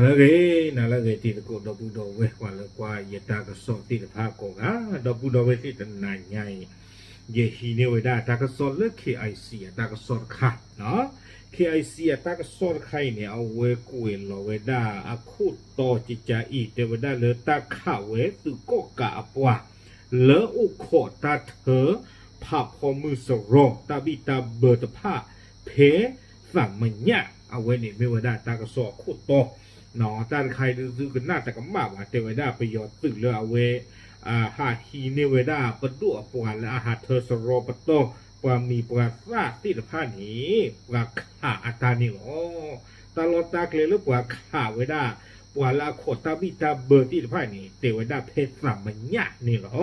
နၤလၢအဂ့ၤ, နၤလၢအဂ့ၤ တံၤသကိးဒီပုၢ်ဒီဝဲၢ် ပှၤလၢကွၢ်ယတၢ်ကစီၣ်သ့ၣ်တဖၣ်ကိးဂၤ, ဒီပုၢ်ဒီဝဲၢ်သ့ၣ်တနၤညါအံၤ, ယဟံးန့ၢ်ဝဲဒၣ်တၢ်ကစီၣ်လၢ K I C အတၢ်ကစီၣ်တခါ, K I C အတၢ်ကစီၣ်တခါအံၤန့ၣ် အဝဲကွဲးလီၤဝဲဒၣ်အခိၣ်တီကကါအံၤ တဲဝဲဒၣ်လၢတၢ်ခးဝဲသုးကီၣ်ကးအပှၤ လၢအိၣ်ခိးတၢ်ထၢ ဖးဖီမုၢ်စရီ တၢ်ဘံၣ်တၢ်ဘၢတဖၣ် ဖဲသးမညၣ်, အဝဲန့ၣ်မ့ၢ်ဝဲဒၣ်တၢ်ကစီၣ်အခိၣ်တီ, တၢ်တခါအံၤဒုးသုကနၣ်တကမၣ်ဘၣ်, တဲဝဲဒၣ်ပယီၤသုးလၢအဝဲ ဟးဟံးန့ၢ်ဝဲဒၣ်ပဒိၣ်အပှၤလၢအဟးထၢစရီပတီၢ် ပှၤမံၤပှၤသၣ်သ့ၣ်တဖၣ်န့ၣ် ပှၤခးအတၢ်န့ၣ်လီၤ. တၢ်လီၢ်တၢ်ကျဲလၢပှၤခးဝဲဒၣ် ပှၤလၢအခိးတၢ်ဘံၣ်တၢ်ဘၢသ့ၣ်တဖၣ်န့ၣ် တဲဝဲဒၣ်ဖဲသးမညၣ်န့ၣ်လီၤ.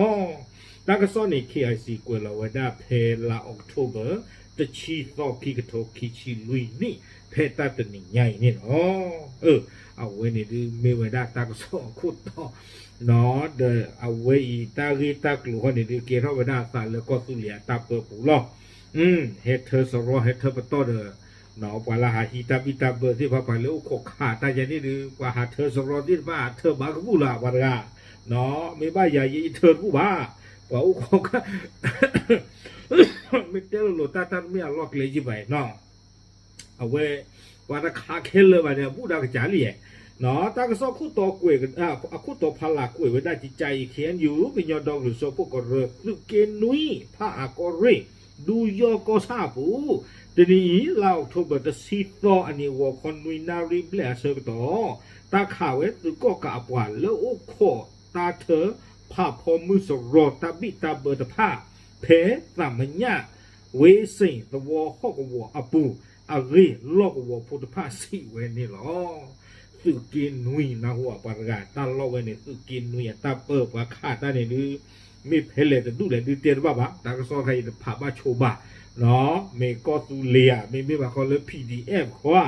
တၢ်ကစီၣ်န့ၣ် K I C ကွဲးလီၤဝဲဒၣ်ဖဲလါ October တဆံသီ ခံကထိခံဆံလွံၢ်နံၣ် ဖဲတၢ်တနံၤညါအံၤန့ၣ်လီၤ. အဝဲန့ၣ်ဒုးမ့ၢ်ဝဲဒၣ်တၢ်ကစီၣ်အခိၣ်တီ, ဒီးအဝဲအံၤတၢ်ဂ့ၢ်တၢ်ကျိၤဃီန့ၣ်ဒုး ကဲထီၣ်ဝဲဒၣ်အသးလၢကီၢ်သူလ့ၤအတၢ်ပၢပူၤလီၤ. ဟဲထၢစရီဟဲထၢပတီၢ်ဒီး ပှၤလၢဟးဟံးတၢ်ဘံၣ်တၢ်ဘၢသ့ၣ်တဖၣ် ပှၤလၢအိၣ်ခိးခးတၢ်ယါန့ၣ်ဒုး ပှၤဟးထၢစရီသ့ၣ်တဖၣ် ထၢဘၣ်ကဘူၣ်လၢပှၤတဂၤ, မ့ၢ်ဘၣ်ယၤယအံၤထၢတဘူၣ်ဘၣ်, ပှၤအိၣ်ခိးခး မ့ၢ်တဲလိၤလိၤတၢ် တၢ်တမ့ၢ်အလီၢ်ကျဲယံၤဘၣ်နီၤ, အဝဲ ပှၤတခးခဲလၢာ်ဘၣ်န့ၣ် အဘူၣ်ဒီးကစၢ်လံ, တၢ်ကစီၣ်ခိၣ်တီကွဲး အခိၣ်တီဖီလာ်ကွဲးဝဲဒၣ်ကကါအံၤ K N U ကညီဒီကလုာ်စၢဖှိၣ်ကရၢ သုးက့နွံ ဖးအၣ်ကီၢ်ရ့ၣ် ဒူယီၢ်ကီၢ်ဆၣ်အပူၤ, တနံၤအံၤ လါ October တဆံသီအနံၤ ဂီၤခီနွံနၣ်ရံၣ်ဘျဲၣ်အဆၢကတီၢ်, တၢ်ခးဝဲသုးကီၣ်ကးအပှၤလၢအိၣ်ခိးတၢ်ထၢ ဖးဖီမုၢ်စရီတၢ်ဘံၣ်တၢ်ဘၢတဖၣ် ဖဲသးမညၣ် ဝ့စ့ၣ်သဝီဟီၣ်ကဝီၤအပူၤအဂ့ၢ် လီၢ်ကဝီၤဖိတဖၣ်စံးဝဲန့ၣ်လီၤ. သုးက့နွံ နၢ်ဟူဧါပှၤတဂၤ တၢ်လီၢ်ဝဲန့ၣ် သုးက့နွံအတၢ်ပၢပှၤခးတၢ်န့ၣ်ဒုး မ့ၢ်ဖဲလဲၣ်တဒူၣ်လဲၣ်ဒုးတဲတဘၣ်ဘၣ်, တၢ်ကစီၣ်တခါအံၤတဖးဘၣ်ဆိဘၣ်, မ့ၢ်ကီၢ်သူလ့ၤဧါ, မ့မ့ၢ်ဘၣ်ခီလၢ P D F ခီဧါ,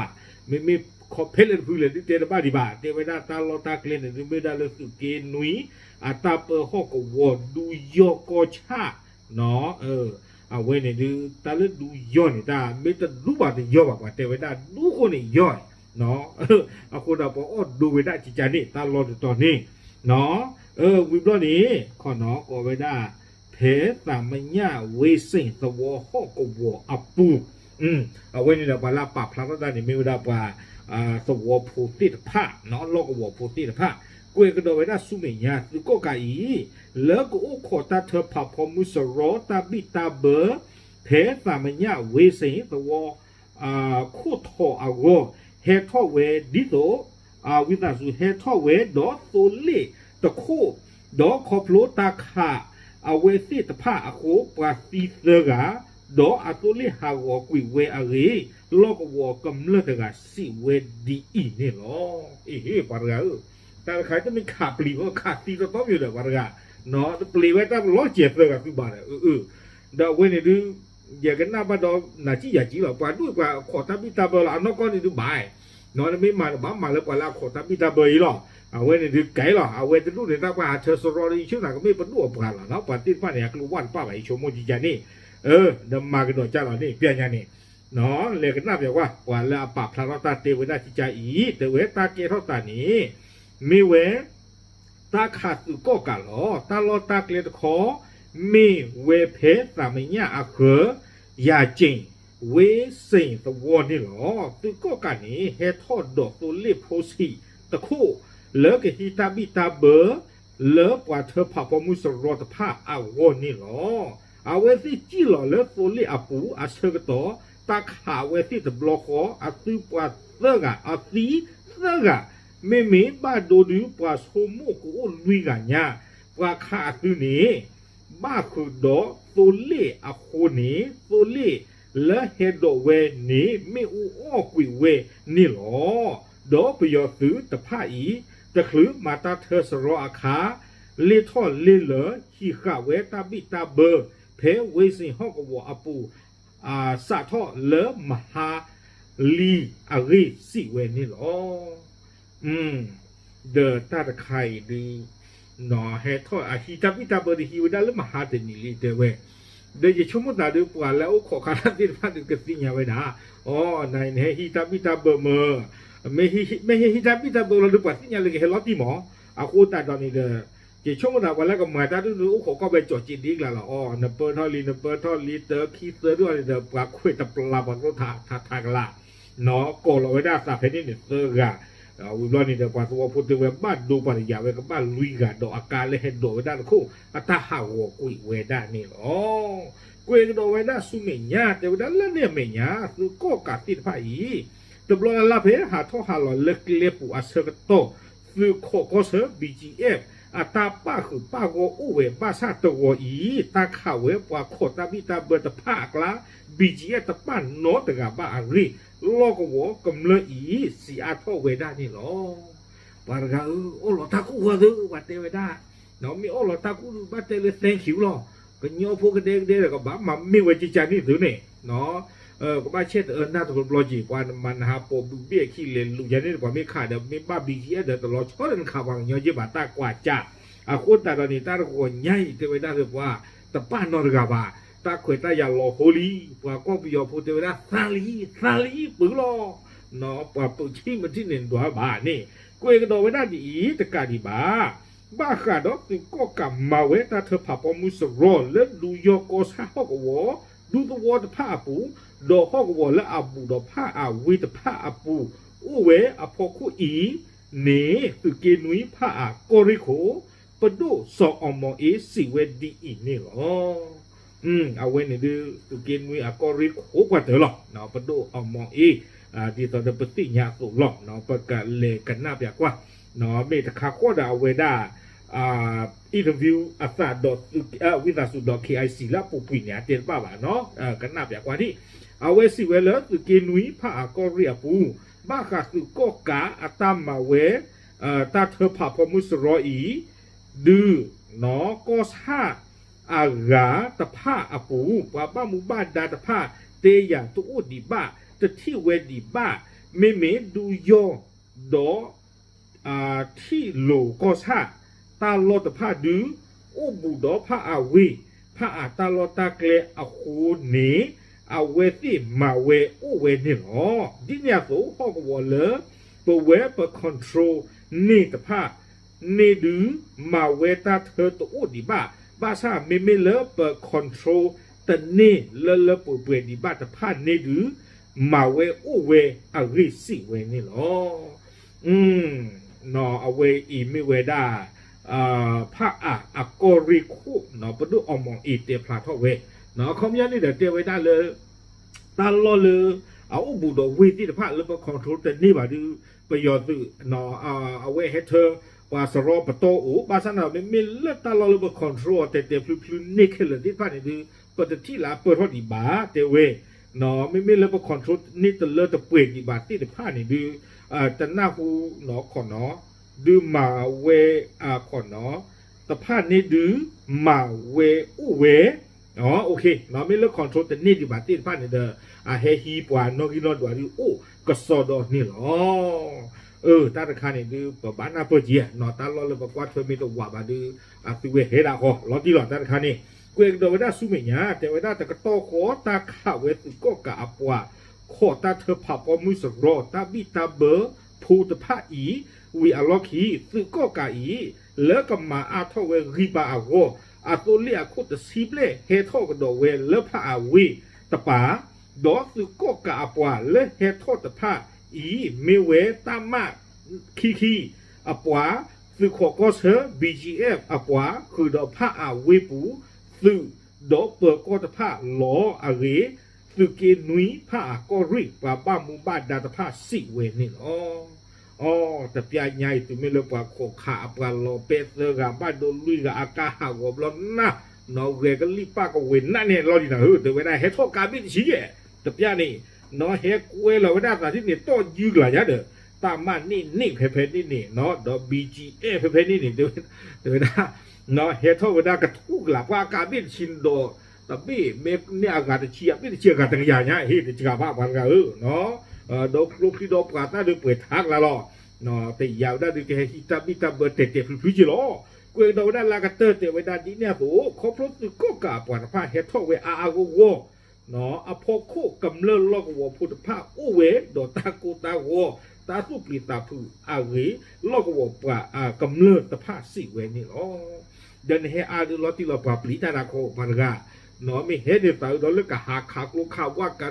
မ့မ့ၢ်ခီဖဲလဲၣ်တဖုလဲၣ်ဒုးတဲတဘၣ်ဒံးဘၣ်, တဲဝဲဒၣ်တၢ်လီၢ်တၢ်ကျဲန့ၣ်ဒုး မ့ၢ်ဝဲဒၣ်လၢသုးက့နွံ အတၢ်ပၢဟီၣ်ကဝီၤဒူယီၢ်ကီၢ်ဆၣ် အဝဲန့ၣ်ဒုး တၢ်လၢဒူယီၢ်န့ၣ် တၢ်မ့ၢ်တဒူဘၣ်တယီၢ်ဘၣ် ပှၤတဲဝဲဒၣ်ဒူဃိန့ၣ်ယီၢ်, အဃိဒီးပှၤအီၣ်ဒိဝဲဒၣ်ကကါန့ၣ် တၢ်လီၢ်တတီၤန့ၣ်, ဝံၤဘျီန့ၣ် ခီနီၤ ကိးဝဲဒၣ် ဖဲသးမညၣ် ဝ့စ့ၣ်သဝီဟီၣ်ကဝီၤအပူၤ အဝဲန့ၣ်ဒီးပှၤလၢအပာ်ဖျါထီၣ်တၢ်န့ၣ် မ့ၢ်ဝဲဒၣ်ပှၤ သဝီဖိသ့ၣ်တဖၣ် လီၢ်ကဝီၤဖိသ့ၣ်တဖၣ် ကွဲးကဒီးဝဲဒၣ်ဆူမဲာ်ညါ သုးကီၣ်ကးအံၤ လၢကအိၣ်ခိးတၢ်ထၢဖးဖီမုၢ်စရီတၢ်ဘံၣ်တၢ်ဘၢ ဖဲသးမညၣ်ဝ့စ့ၣ်သဝီ ခိၣ်ထီၣ်အဂီၢ် ဟဲထီၣ်ဝဲဒ်သိး ဝံသးစူၤဟဲထီၣ်ဝဲဒီးသိလ့ၣ်တခိၣ်, ဒီးခီဖျိတၢ်ခးအဝဲသ့ၣ်တဖၣ်အဃိ ပှၤသံသၢဂၤ, ဒီးအသိလ့ၣ်ဟးဂီၤကွံာ်ဝဲအဂ့ၢ် လီၢ်ကဝီၤကမျၢၢ်တဂၤစံးဝဲဒ်အံၤန့ၣ်လီၤ. အ့ ပှၤတဂၤဧၢ, တၢ်တခါတမ့ၢ်ခးပျံၤဘၣ် ခးသံတီတီမ့ၢ်ဒီးပှၤတဂၤ, တပျံၤဝဲတၢ်လီၤစဲၤသၢဂၤသုဘၣ်ဒီး အၢ ဒီးအဝဲန့ၣ်ဒုး ယကနၣ်ဘၣ်ဒီးနၤစံၣ်ယၤစံၣ်လီၤ. ပှၤဒူၣ်ပှၤခိးတၢ်ဘံၣ်တၢ်ဘၢလီၤ အနီၢ်ကီၢ်န့ၣ်ဒုးဘၣ်, နမ့ၢ်မၤတဘၣ်မၤလၢပှၤလၢအခိးတၢ်ဘံၣ်တၢ်ဘၢအံၤလီၤ. အဝဲန့ၣ်ဒုးကဲလီၤ. အဝဲတဒူၣ်န့ၣ် တၢ်ပှၤဟးထၢစရီဒီး ယဆၢနၤကမ့ၢ်ပဒိၣ်အပှၤလီၤနီၤ. ပှၤသ့ၣ်တဖၣ်န့ၣ် အကျိၤဝၢ်တပၣ်ဘၣ် ယဆိကမိၣ်ကကါန့ၣ်, ဒီးမၤကဒီးကၢ်လီၤန့ၣ် ပျဲညါန့ၣ် လဲၤကနၣ်ပျဲၤကွၢ် ပှၤလၢအပာ်ဖျါထီၣ်တၢ်တဲဝဲဒၣ်ကကါအံၤ တဲဝဲတၢ်ကဲထီၣ်သးန့ၣ် မ့ၢ်ဝဲ တၢ်ခးသုးကီၣ်ကးလီၤ. တၢ်လီၢ်တၢ်ကျဲတခီ မ့ၢ်ဝဲဖဲသးမညၣ်အဃၢၤ ယၤက့ၣ် ဝ့စ့ၣ်သဝီန့ၣ်လီၤ. သုးကီၣ်ကးန့ၣ် ဟဲထီၣ်ဒီးသိလ့ၣ်ဖိဆံးတခိၣ် လၢကဟံးတၢ်ဘံၣ်တၢ်ဘၢ လၢပှၤထၢဖးဖီမုၢ်စရီတဖၣ်အဂီၢ်န့ၣ်လီၤ. အဝဲသ့ၣ်စံၣ်လီၤလၢသိလ့ၣ်အပူၤအဆၢကတီၢ် တၢ်ခးအဝဲသ့ၣ်တဘျီဃီ အသုပှၤသၢဂၤ အသံသၢဂၤ, မ့မ့ၢ်ဘၣ်ဒိဒုးပှၤဆိကမိၣ်ကအိၣ်လွံၢ်ဂၤညါ, ပှၤခးအသုန့ၣ် ဘၣ်ဃုာ်ဒီးသိလ့ၣ်အဃိန့ၣ် သိလ့ၣ်လၢဟဲဒိးဝဲန့ၣ် မ့ၣ်အူအီၣ်ကွံာ်ဝဲန့ၣ်လီၤ. ဒီးပယီၤသုးတဖၣ်အံၤ တချုးမၤတၢ်ထၢစရီအခါ လ့ၣ်ထီၣ်လ့ၣ်လၢ ဟံးဃာ်ဝဲတၢ်ဘံၣ်တၢ်ဘၢ ဖဲဝ့စ့ၣ်ဟီၣ်ကဝီၤအပူၤ စးထီၣ်လၢမဟါလံအဂ့ၢ်စံးဝဲန့ၣ်လီၤ. ဒီးတၢ်တခါအံၤဒုး ဟဲထီၣ်အဟံးတၢ်ဘံၣ်တၢ်ဘၢဒုးဟံးဝဲဒၣ်လၢမဟါတနံၤလံတဲဝဲ, ဒီးယဆိကမိၣ်သးဒုး ပှၤလၢအအိၣ်ခိးခးတၢ်သ့ၣ်တဖၣ်ဒုးကသ့ၣ်ညါဝဲဒၣ်, အိ နဟဲဟံးတၢ်ဘံၣ်တၢ်ဘၢမၢ မ့ၢ်ဟ့ၣ်ဟံးတၢ်ဘံၣ်တၢ်ဘၢလီၤဒီး ပှၤသ့ၣ်ညါလၢကဟဲလီၤတံၢ်မး, အဃိသတးဒီးန့ၣ်ဒီး ယဆိကမိၣ်သးပှၤလၢကမၤတၢ်ဒ်န့ၣ် အိၣ်ခိးကီၢ်ပဲကၠီၤစ့ဒ့ကလးလီၤအီၤ, နပၢထီၣ်လံ နပၢထီၣ်လံ တၢ ခံ သၢ ဒ်န့ၣ်ဒီး ပှၤခွဲးတပျၢ်ပှၤကျိထးထးကလး ကိးလီၤဝဲဒၣ်အသးဖဲန့ၣ်န့ၣ်သၢဂၤ, ဝံၤဘျီန့ၣ်ဒီး ပှၤသဝီဖိတဲဝဲဘၣ်ဒိပှၤတယာ်ဝဲ ကဘၣ်လွံၢ်ဂၤဒီးအကါလၢဟဲဒိးဝဲဒၣ်တခိၣ် အတၢ်ဟးဂီၤကွံာ်ဝဲဒၣ်န့ၣ်လီၤ. ကွဲးကဒီးဝဲဒၣ်ဆူမဲာ်ညါ တဲဝဲဒၣ်လၢန့ၣ်အမဲာ်ညါ သုးကီၣ်ကးသ့ၣ်တဖၣ်အံၤ တဘျီလၢ်လၢ်ဖဲဟးထီၣ်ဟးလီၤလၢကျဲပူၤအဆၢကတီၢ် သုးခိးကီၢ်ဆၢ ဘံၣ်ကၠံအ့ၣ် အတၢ်ပၣ်ဃုာ်ပၣ်ဂီၢ်အိၣ်ဝဲဘၣ်ဆၣ်တဂီၤအံၤ တၢ်ခးဝဲပှၤခိးတၢ်ဘံၣ်တၢ်ဘၢတဖၣ်အကျါ ဘံၣ်ကၠံအ့ၣ် တပၣ်နီတဂၤဘၣ်အဂ့ၢ် လီၢ်ကဝီၤကမျၢၢ်အံၤ စံးအါထီၣ်ဝဲဒၣ်န့ၣ်လီၤ. ပှၤတဂၤဧၢ အီၣ်လီၤတၢ်ကူၣ်ဝဲသ့ ပှၤတဲဝဲဒၣ် မ့ၢ်အီၣ်လီၤတၢ်ကူၣ်ဒုး ဘၣ်တဲလၢ thank you လီၤ. ကညီဖိကဒဲကဒဲဒီး ကဘၣ်မၤမ့ၢ်ဝဲကကန့ၣ်သုန့ၣ် ကဘၣ်ဆဲးတအၢနၢ်တဘျီဘျီက့ၤ ပှၤမၤနဟးပိာ်ဘုးဘ့ၣ်အခံလဲၤလူၤယၤန့ၣ် ပှၤမ့ၢ်ခးဒီး မ့ၢ်ဘၣ်ဘံၣ်ကၠံအ့ၣ်ဒီး တလီၤဆီဒီးနခးပှၤကညီက့ၤဘၣ်တၢ်ကွၢ်ကၢ်. အဃိသတးဒီးန့ၣ် တၢ်တဂီၤညါအံၤ တဲဝဲဒၣ်လၢပှၤ တပၣ်နီတဂၤဘၣ်, တၢ်ခွဲးတၢ်ယာ်လီၤဟိလံ, ပှၤကီၢ်ပယီၤဖိတဲဝဲဒၣ် သါလံ, သါလံ ပုၢ်လီၤ. ပှၤပုၢ်ထံၣ်မ့ၢ်ထံၣ်န့ၣ်ဒွးဘၣ်န့ၣ် ကွဲးကဒီးဝဲဒၣ်ဒ်အံၤ တကးဒံးဘၣ် ဘၣ်ဃးဒီးသုးကီၣ်ကးမၤဝဲတၢ်ထၢဖးဖီမုၢ်စရီလၢဒူယီၢ်ကီၢ်ဆၣ်ဟီၣ်ကဝီၤ ဒူသဝီတဖၣ်အပူၤ, ဒီးဟီၣ်ကဝီၤလၢအဘူးဒီးဖၣ်အဝ့ၢ်တဖၣ်အပူၤ အိၣ်ဝဲအဖီခိၣ်အံၤန့ၣ် သုးက့နွံဖၣ်အကီၢ်ရ့ၣ်ခိၣ် ပဒိၣ်စီၤအီၤမီၤအ့စံးဝဲဒ်အံၤန့ၣ်လီၤ. အဝဲန့ၣ်ဒုး သုးက့နွံအကီၢ်ရ့ၣ်ခိၣ်ပှၤတၢၢ်လီၤ. ပဒိၣ်အီၤမီၤအ့ ဒ်သိးဒီးပသ့ၣ်ညါအသိးလီၤ. ပကလဲၤကနၣ်ပၠးကွၢ် မ့ၢ်တခါဃီဒီးအဝဲဒၣ် interview အသးဒီး ဝံသးစူၤဒီး KIC လၢအပူၤကွံာ်န့ၣ် အတဲတဘၣ်ဘၣ်နီၤ ကနၣ်ပၠးကွၢ်ဒံး. အဝဲစံးဝဲလၢသုးက့နွံဖၣ်အကီၢ်ရ့ၣ်အပူၤ ဘၣ်ဃးသုးကီၣ်ကးအတၢ်မၤဝဲ တၢ်ထၢဖးဖီမုၢ်စရီအံၤ ဒုး ကီၢ်ဆၣ်အဂၤတဖၣ်အပူၤ ပှၤဘၣ်မူဘၣ်ဒါတဖၣ် တဲယၤတအိၣ်ဒံးဘၣ် တထံၣ်ဝဲဒံးဘၣ် မ့မ့ၢ်ဒူယီၢ်ဒီး ထံၣ်လိာ်ကီၢ်ဆၣ် တၢ်လီၢ်တဖၣ်ဒုး အိၣ်ဘူးဒီးဖၣ်အဝ့ၢ် ဖၣ်အတၢ်လီၢ်တၢ်ကျဲအဃိန့ၣ် အဝဲသ့ၣ်မၤဝဲအိၣ်ဝဲန့ၣ်လီၤ. ဒ်န့ၣ်အသိး ဟီၣ်ကဝီၤလၢ ပဝဲပ control န့ၢ်တဖၣ်န့ၣ်ဒုး မၤဝဲတၢ်ထၢတအိၣ်ဒံးဘၣ်. ဘၣ်ဆၣ်မ့မ့ၢ်လၢပ control တန့ၢ်လၢလၢပှဲၤပှဲၤဒံးဘၣ်တဖၣ်န့ၣ်ဒုး မၤဝဲအိၣ်ဝဲအဂ့ၢ်စံးဝဲန့ၣ်လီၤ. အဝဲအံၤမ့ၢ်ဝဲဒၣ် ဖၣ်အၣ်အကီၢ်ရ့ၣ်ခိၣ် ပဒိၣ်အီၤမီၤအ့တဲဖျါထီၣ်ဝဲ အခီပညီန့ၣ်ဒီးတဲဝဲဒၣ်လၢ တၢ်လီၢ်လၢ အအိၣ်ဘူးဒီးဝ့ၢ်သ့ၣ်တဖၣ်လၢပ control တန့ၢ်ဘၣ်ဒုး ပယီၤသုး အဝဲဟဲထၢ ပှၤစရီပတီၢ်အိၣ် ဘၣ်ဆၣ်န့ၣ် မ့မ့ၢ်လၢတၢ်လီၢ်လၢပ control အီၤတဲာ်တဲာ်ဖျုဖျုန့ၢ်ခဲလၢာ်သ့ၣ်တဖၣ်န့ၣ်ဒုး ပတထံၣ်လၢအပၢၢ်ထီၣ်ဒံးဘၣ် တဲဝဲ မ့မ့ၢ်လၢပ control န့ၢ်တလၢတပှဲၤဒံးဘၣ်သ့ၣ်တဖၣ်န့ၣ်ဒုး တနၢ်ဟူနီၤ ခိၣ်နီၤ ဒုးမၤဝဲ ခိၣ်နီၤ တဖၣ်န့ၣ်ဒုး မၤဝဲအိၣ်ဝဲ မ့ၢ်လၢ control တန့ၢ်ဒံးဘၣ်သ့ၣ်တဖၣ်န့ၣ်ဒီး အဟဲဟံးပှၤနီၣ်ဂံၢ်နီၣ်ဒွးဒုးအိၣ်ကစီဒီန့ၣ်လီၤ. အၢ တၢ်တခါန့ၣ်ဒုး ပဘၣ်နၢ်ပၢၢ်က့ၤ တၢ်လီၢ်လၢပကွၢ်ထွဲမ့ၢ်တဝးဘၣ်ဒုး အသုဝဲဟဲဒၣ်ဃီ လီၤတံၢ်လီၤ တၢ်တခါန့ၣ် ကွဲးကဒီးဝဲဒၣ်ဆူမဲာ်ညါ တဲဝဲဒၣ်တကတီၢ်ဃီ တၢ်ခးဝဲသုးကီၣ်ကးအပှၤ ခိးတၢ်ထၢဖးဖီမုၢ်စရီ တၢ်ဘံၣ်တၢ်ဘၢဖိတဖၣ်အံၤ ဝံၤအလီၢ်ခံ သုးကီၣ်ကးအံၤ လၢကမၤအါထီၣ်ဝဲဂံၢ်ဘါအဂီၢ် အသိလ့ၣ်အခိၣ်တဆံဘျဲၣ် ဟဲထီၣ်ကဒီးဝဲလၢဖၣ်အဝ့ၢ်တပၤ ဒီးသုးကီၣ်ကးအပှၤလၢဟဲထီၣ်တဖၣ်အံၤ မ့ၢ်ဝဲတၢ်မၣ်ခံခံအပှၤ သုးခိးကီၢ်ဆၢ ဘံၣ်ကၠံအ့ၣ် အပှၤ ဃုာ်ဒီးဖၣ်အဝ့ၢ်ပူၤ သုး ဒီးပၢၤကီၢ်တဖၣ်လီၤအဂ့ၢ် သုးက့နွံဖၣ်အကီၢ်ရ့ၣ် ပှၤဘၣ်မူဘၣ်ဒါတဖၣ်စံးဝဲန့ၣ်လီၤ. အီ တပျၢ်ညါအံၤ တုၤမ့ၢ်လၢပှၤခိးခးအပှၤလီၤပဲသၢဂၤဘၣ်ဒိလွံၢ်ဂၤ အကါဟးဂီၤဘျီနၢ် နီၢ်ဂဲၤကလံၣ်ပၣ်ကဝဲၤနးန့ၣ်လီၤဒံးနၤဧၢ တဲဝဲဒၣ်ဟဲထီၣ်ကးဘ့ၣ်တဆံယဲၢ် တပျၢ်န့ၣ် နီၢ်ဟဲကွဲလီၤဝဲဒၣ်သးထံၣ်န့ၣ် တီၢ်ယုၢ်ကလးယါဒီး တၢ်မၣ်န့ၣ်န့ၣ်ဖဲဖဲန့ၣ်န့ၣ် ဒီး ဘံၣ်ကၠံအ့ၣ် ဖဲဖဲန့ၣ်န့ၣ် တဲဝဲဒၣ် နီၢ်ဟဲထီၣ်ဝဲဒၣ်ကထူၣ်ကလး ပှၤအကးဘ့ၣ်တဆံဒီး တဘ့ၣ်မ့ၢ်န့ၢ်အဂၤတဆံ အဘ့ၣ်တဆံအဂၤတကယၤညါ ဟ့ၣ်တစှၤဘၣ်ပှၤတဂၤဧၢ ဒီးကျိချံဒီးပှၤသၣ်ဒုးပှဲၤထါကလါလီၤ တယာ်ဝဲဒၣ်ဒုးကဟဲဟံးတၢ်ဘံၣ်တၢ်ဘၢတဲာ်တဲာ်ဖျုးဖျုးက့ၤလီၤ. ကွဲးကဒီးဝဲဒၣ်လၢအကတၢၢ်တဲဝဲဒၣ်ဒ်န့ၣ်အသိး ခီဖျိသုးကီၣ်ကးအပှၤတဖၣ်ဟဲထီၣ်ဝဲအါအါဂီၢ်ဂီၢ် အဖီခိၣ်ကမျၢၢ်လီၢ်ကဝီၤဖိတဖၣ်အိၣ်ဝဲဒီးတၢ်ကိၢ်တၢ်ဂီၤ တၢ်သူၣ်ပျံၤသးဖုးအဂ့ၢ် လီၢ်ကဝီၤပှၤကမျၢၢ်တဖၣ်စံးဝဲန့ၣ်လီၤ. ဒီးနဟဲအါဒုးလီၤတံၢ်လီၤပှၤပျံၤတၢ်နၤခီပှၤတဂၤ, မ့ၢ်ဟဲန့ၣ်သးအုးဒီးလၢကဟးခးကျိခးဝၣ်က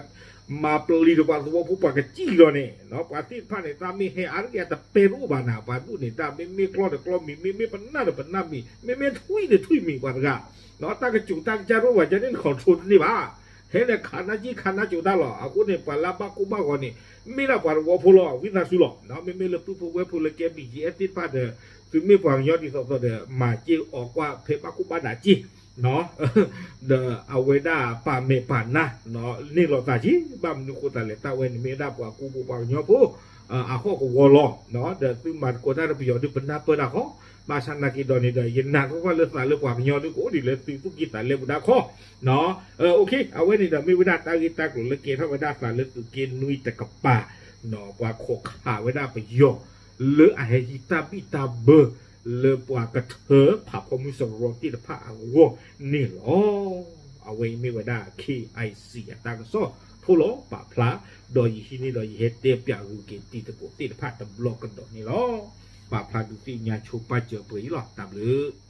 မၤပျံၤဒီးပှၤသဝီဖိပှၤကစံၣ်လီၤန့ၣ်, ပှၤသ့ၣ်တဖၣ်န့ၣ် တၢ်မ့ၢ်ဟဲအါတက့ၢ်အတပဲတအိၣ်ဘၣ်နၤ, ပှၤဒူၣ်န့ၣ် တၢ်မ့မ့ၢ်ကျီၢ်ဒီးကျီၢ်မံၤ, မ့မ့ၢ်ပနၢ်ဒီးပနၢ်မံၤ, မ့မ့ၢ်ထွံၣ်ဒီးထွံၣ်မံၤပှၤတဂၤ, တၢ်ကစူၤတၢ်ကစၢ်တအိၣ်ဘၣ် ကန့ၣ်န control တန့ၢ်ဘၣ်. ဟဲန့ၣ်ခးနၢ်ကံၢ်ခးနၢ်ကၠိတၢ်လီၤ. အဃိန့ၣ် ပှၤလၢအဘၣ်ကိၢ်ဘၣ်ဂီၤန့ၣ် မ့ၢ်ဒၣ်ပှၤသဝီဖိလီၤ, ဝံသးစူၤလီၤ. မ့မ့ၢ်လၢပုၢ်ဖိဝဲၢ်ဖိလၢကဲ ဘံၣ်ကၠံၣ်အဲၣ်သ့ၣ်တဖၣ်ဒီး သုမ့ၢ်ပှၤကညီဒ်သိးသိးဒီး မၤစ့အီၤကွၢ်ဖဲဘၣ်ကိၢ်ဘၣ်ဒးစ့ ဒီးအဝဲဒၣ်ပာ်မဲာ်ပာ်နါ န့ၢ်လီၤသးက့ၤ, ဘၣ်မနုၤဃိသတးလဲၣ် တၢ်ဝဲန့ၣ်မ့ၢ်ဝဲဒၣ်ပှၤကူပှၤကညီဖိ အဟီၣ်ကဝီၤလီၤ. ဒီးသုမၤသကိးတၢ်ဒီးပယီၤဒုးပနၢ်ပၢၢ်တၢ်ဃီ, ဘၣ်ဆၣ်နာ်က့ၤဒီးန့ၣ်ဒီး ယနာ်သပှၢ်လၢသးလၢပှၤကညီဒုးကအိၣ်ဒံးလၢသုသူၣ်ကံၢ်သးလဲပူၤဒၣ်ခီ, အဝဲန့ၣ်ဒီးမ့ၢ်ဝဲဒၣ်တၢ်ဂ့ၢ်တၢ်ကျိၤလၢကဲထီၣ်ဝဲဒၣ်သးလၢသုးက့နွံတကပၤ, ပှၤခိးခးဝဲဒၣ်ပယီၤ လၢအဟဲဟံးတၢ်ဘံၣ်တၢ်ဘၢ လၢပှၤကထၢဖးဖီမုၢ်စရီသ့ၣ်တဖၣ်အဂီၢ်န့ၣ်လီၤ. အဝဲအံၤမ့ၢ်ဝဲဒၣ် KIC အတၢ်ကစီၣ် ထိၣ်လီၤပာ်ဖျါ, ဒီးယဟံးန့ၢ်ဒီးယဟဲတဲပၠးဂုၤက့ၤတံၤသကိးသ့ၣ်တဖၣ်တဘျီကဒီးန့ၣ်လီၤ. ပာ်ဖျါဒုးသ့ၣ်ညါဆိပာ်စၢၤပှဲၤအံၤလီၤ. တၢ်ဘျုး